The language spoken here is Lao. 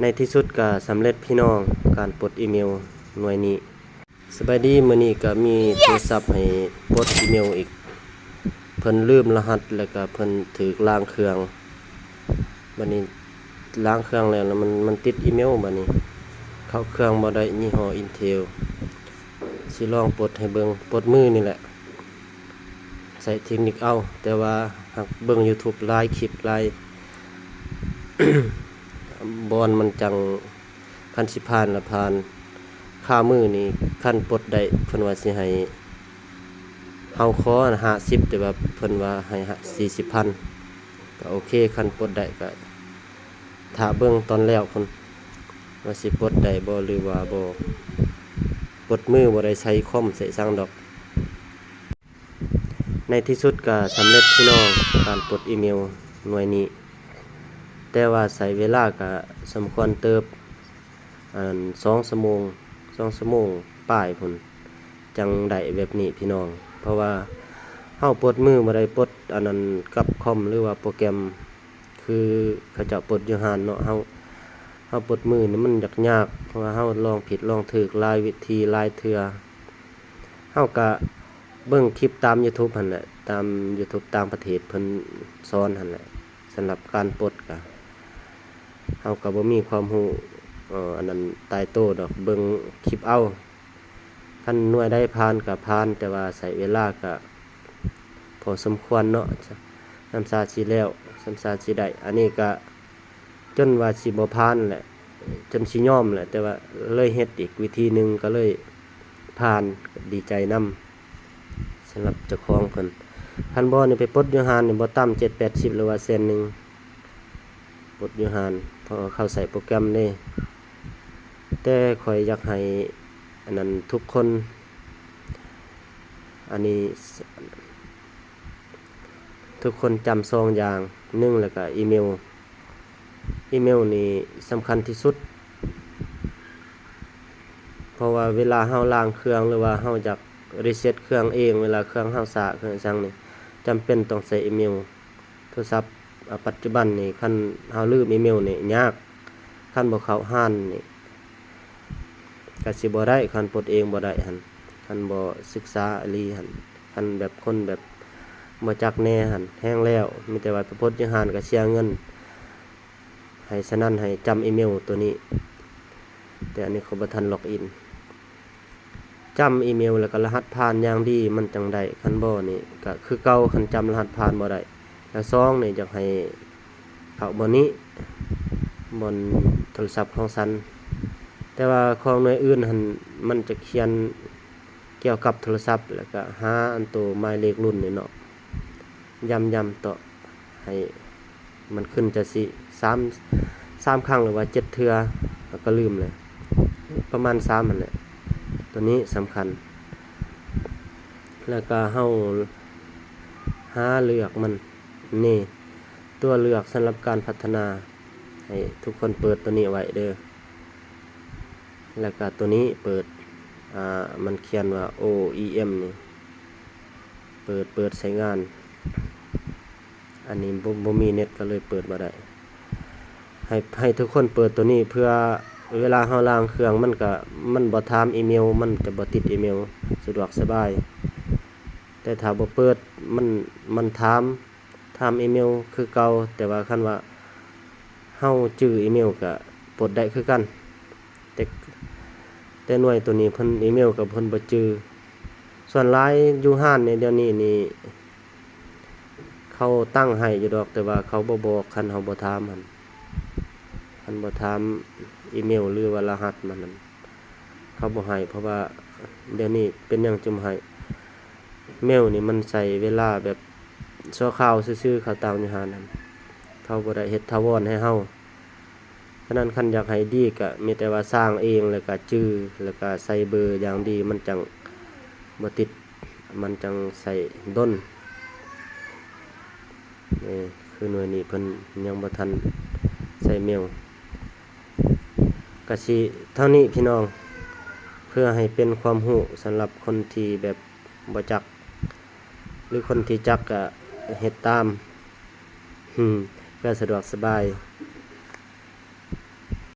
ໃນທີ່ສຸດກໍສຳເລັດພີ່ນ້ອງ ການປົດອີເມວໜ່ວຍນີ້. ສະບາຍດີ, ມື້ນີ້ກໍມີໂທລະສັບໃຫ້ປົດອີເມວອີກ. ເພິ່ນລືມລະຫັດ ແລ້ວກໍເພິ່ນຖືກລ້າງເຄື່ອງ. ບັດນີ້ລ້າງເຄື່ອງແລ້ວ ແລ້ວມັນ ມັນຕິດອີເມວ. ບັດນີ້ເຂົ້າເຄື່ອງບໍ່ໄດ້, ຍີ່ຫໍ້ Intel. ຊິລອງປົດໃຫ້ເບິ່ງ, ປົດມືນີ້ແຫຼະ. ໃຊ້ເທັກນິກເອົາ, ແຕ່ວ່າຫາກເບິ່ງ YouTube ຫຼາຍຄລິບຫຼາຍ ບ່ອນມັນຈັ່ງ, ຄັນຊິຜ່ານລະຜ່ານ. ຄາມືນີ້ຄັນປົດໄດ້ ເພິ່ນວ່າຊິໃຫ້ເຮົາຂໍຫ້າສິບ ແຕ່ວ່າເພິ່ນວ່າໃຫ້ສີ່ສິບພັນ. ກໍໂອເຄ, ຄັນປົດໄດ້ກໍຖ້າເບິ່ງຕອນແລ້ວພຸ້ນ ວ່າຊິປົດໄດ້ບໍ່ ຫຼືວ່າບໍ່. ປົດມືບໍ່ໄດ້ໃຊ້ຄອມໃຊ້ສັງດອກ. ໃນທີ່ສຸດກໍສຳເລັດພີ່ນ້ອງ ການປົດອີເມວໜ່ວຍນີ້, ແຕ່ວ່າໃຊ້ເວລາກໍສົມຄວນເຕີບ, ອັນ ສອງຊົ່ວໂມງ, ສອງຊົ່ວໂມງປາຍພຸ້ນ ຈັ່ງໄດ້ແບບນີ້ພີ່ນ້ອງ. ເພາະວ່າເຮົາປົດມືບໍ່ໄດ້ປົດອັນນັ້ນກັບຄອມ ຫຼືວ່າໂປຣແກຣມ ຄືເຂົາເຈົ້າປົດຢູ່ຮ້ານເນາະ. ເຮົາ, ເຮົາປົດມືນີ້ມັນຍາກໆ, ເພາະວ່າເຮົາລອງຜິດລອງຖືກຫຼາຍວິທີຫຼາຍເທື່ອ. ເຮົາກະເບິ່ງຄລິບຕາມ YouTube ຫັ້ນແຫຼະ, ຕາມ YouTube ຕ່າງປະເທດເພິ່ນສອນຫັ້ນແຫຼະ. ສຳລັບການປົດກະ ເຮົາກະບໍ່ມີຄວາມຮູ້ ເອີ ອັນນັ້ນຕາຍໂຕດອກ, ເບິ່ງຄລິບເອົາ. ຄັນໜ່ວຍໃດຜ່ານກະຜ່ານ, ແຕ່ວ່າໃຊ້ເວລາກະພໍສົມຄວນເນາະ, ສ່ຳຊາຊິແລ້ວ, ສ່ຳຊາຊິໄດ້. ອັນນີ້ກະ ຈົນວ່າຊິບໍ່ຜ່ານແຫຼະ, ຈົນຊິຍອມແຫຼະ, ແຕ່ວ່າເລີຍເຮັດອີກວິທີໜຶ່ງ ກໍເລີຍຜ່ານ, ກໍດີໃຈນຳ ສຳລັບເຈົ້າຂອງເພິ່ນ. ຄັນບໍ່ນີ້ໄປປົດຢູ່ຮ້ານນີ້ ບໍ່ຕ່ຳເຈັດແປດສິບ ຫຼືວ່າແສນໜຶ່ງ, ປົດຢູ່ຮ້ານ, ເພາະວ່າເຂົາໃຊ້ໂປຣແກຣມເດ້. ແຕ່ຂ້ອຍຢາກໃຫ້ອັນນັ້ນທຸກຄົນ, ອັນນີ້ ທຸກຄົນຈຳສອງຢ່າງ, ໜຶ່ງ ແລ້ວກະອີເມວ. ອີເມວນີ້ສຳຄັນທີ່ສຸດ, ເພາະວ່າເວລາເຮົາລ້າງເຄື່ອງ ຫຼືວ່າເຮົາຢາກຣີເຊັດເຄື່ອງເອງ, ເວລາເຄື່ອງເຮົາຊ້າ ເຄື່ອງຫຍັງນີ້ ຈຳເປັນຕ້ອງໃຊ້ອີເມວ. ໂທລະສັບ ອາ ປັດຈຸບັນນີ້ ຄັນເຮົາລືມອີເມວນີ້ຍາກ, ຄັນບໍ່ເຂົ້າຮ້ານນີ້ ກະຊິບໍ່ໄດ້, ຄັນປົດເອງບໍ່ໄດ້ຫັ້ນ, ຄັນບໍ່ສຶກສາອີ່ຫຼີຫັ້ນ, ຄັນແບບຄົນແບບບໍ່ຈັກແນ່ຫັ້ນ. ແຮງແລ້ວ ມີແຕ່ວ່າໄປປົດຢູ່ຮ້ານກະເສຍເງິນ. ໃຫ້ ສະນັ້ນໃຫ້ຈຳອີເມວໂຕນີ້, ແຕ່ອັນນີ້ຂ້ອຍບໍ່ທັນລັອກອິນ. ຈຳອີເມວ ແລ້ວກໍລະຫັດຜ່ານຢ່າງດີ ມັນຈັ່ງໄດ້, ຄັນບໍ່ນີ້ກະຄືເກົ່າ, ຄັນຈຳລະຫັດຜ່ານບໍ່ໄດ້. ແລ້ວສອງນີ້ ຢາກໃຫ້ເຂົ້າບ່ອນນີ້, ບ່ອນໂທລະສັບຂອງສັນ. ແຕ່ວ່າຂອງໜ່ວຍອື່ນຫັ້ນ ມັນຈະຂຽນກ່ຽວກັບໂທລະສັບ, ແລ້ວກໍຫາອັນໂຕໝາຍເລກລຸ້ນນີ້ເນາະ, ຢ້ຳໆຕໍ່ ໃຫ້ມັນຂຶ້ນຈັ່ງຊີ້ ສາມ ສາມຄັ້ງ ຫຼືວ່າເຈັດເທື່ອ, ແລ້ວກໍລືມແຫຼະ, ປະມານສາມຫັ້ນແຫຼະ. ໂຕນີ້ສຳຄັນ. ແລ້ວກໍເຮົາຫາເລືອກມັນ. ນີ້ ຕົວເລືອກສຳລັບການພັດທະນາ, ໃຫ້ທຸກຄົນເປີດໂຕນີ້ໄວ້ເດີ້. ແລ້ວກໍໂຕນີ້ເປີດ, ອາ, ມັນຂຽນວ່າ ໂອອີເອັມ ນີ້, ເປີດ, ເປີດໃຊ້ງານ. ອັນນີ້ບໍ່, ບໍ່ມີເນັດກໍເລີຍເປີດບໍ່ໄດ້. ໃຫ້, ໃຫ້ທຸກຄົນເປີດໂຕນີ້ ເພື່ອເວລາເຮົາລ້າງເຄື່ອງ ມັນກໍ, ມັນບໍ່ຖາມອີເມວ, ມັນຈະບໍ່ຕິດອີເມວ, ສະດວກສະບາຍ. ແຕ່ຖ້າບໍ່ເປີດ ມັນ, ມັນຖາມ, ຖາມອີເມວຄືເກົ່າ, ແຕ່ວ່າຄັນວ່າເຮົາຈື່ອີເມວກໍປົດໄດ້ຄືກັນ. ແຕ່, ແຕ່ໜ່ວຍໂຕນີ້ເພິ່ນອີເມວກໍເພິ່ນບໍ່ຈື່. ສ່ວນຫຼາຍຢູ່ຮ້ານໃນດຽວນີ້ນີ້ ເຂົາຕັ້ງໃຫ້ຢູ່ດອກ, ແຕ່ວ່າເຂົາບໍ່ບອກ, ຄັນເຮົາບໍ່ຖາມຫັ້ນ, ຄັນບໍ່ຖາມອີເມວ ຫຼືວ່າລະຫັດມັນນັ້ນ ເຂົາບໍ່ໃຫ້. ເພາະວ່າດຽວນີ້ເປັນຫຍັງຈຶ່ງບໍ່ໃຫ້? ເມວນີ້ມັນໃຊ້ເວລາແບບຊົ່ວຄາວຊື່ໆ, ເຂົາຕັ້ງຢູ່ຫັ້ນ, ເຂົາບໍ່ໄດ້ເຮັດຖາວອນໃຫ້ເຮົາ. ສະນັ້ນ ຄັນຢາກໃຫ້ດີກໍມີແຕ່ວ່າສ້າງເອງ, ແລ້ວກໍຈື່, ແລ້ວກໍໃສ່ເບີຢ່າງດີ, ມັນຈັ່ງບໍ່ຕິດ, ມັນຈັ່ງໃຊ້ດົນ. ນີ້ ຄືໜ່ວຍນີ້ເພິ່ນຍັງບໍ່ທັນໃຊ້ເມວ. ກະຊິເທົ່ານີ້ພີ່ນ້ອງ, ເພື່ອໃຫ້ເປັນຄວາມຮູ້ສຳລັບຄົນທີ່ແບບບໍ່ຈັກ ຫຼືຄົນທີ່ຈັກກະເຮັດຕາມ ເພື່ອສະດວກສະບາຍ.